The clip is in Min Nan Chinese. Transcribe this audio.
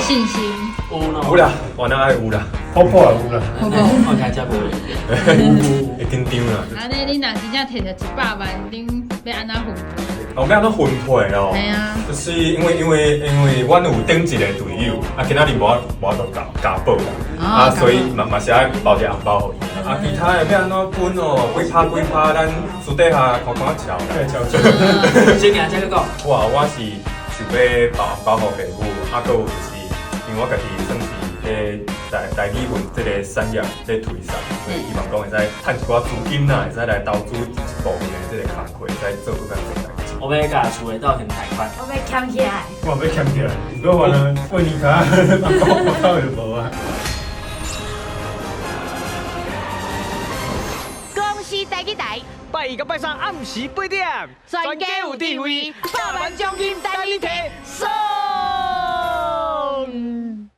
信心？有咯。有啦，我那愛有啦。好破有啦。好無？看起來遮無。會緊張啦。按呢，你若真正提著一百萬，恁欲按怎分配？哦，欲按怎分配哦？嘿啊。就是因為阮有頂一個隊友，啊，今仔日無法度共加報啦，啊，所以嘛是愛包一個紅包予伊。啊，其他的欲按怎分哦？幾趴幾趴，咱私底下看看瞧啦。瞧瞧。先行，再閣講。我是想欲包紅包予爸母，啊，閣有就是因為我家己算是咧台語文這個產業咧推捒，所以希望講會使趁一寡資金啦，會使來投資一部分的這個工課，會使做閣較濟代誌。我欲共厝的鬥先貸款。我欲俭起來。我欲俭起來，如果我呢，過年卡，我靠就無啊。公視台語台，拜一佮拜三暗時8點，全家有智慧，百萬獎金。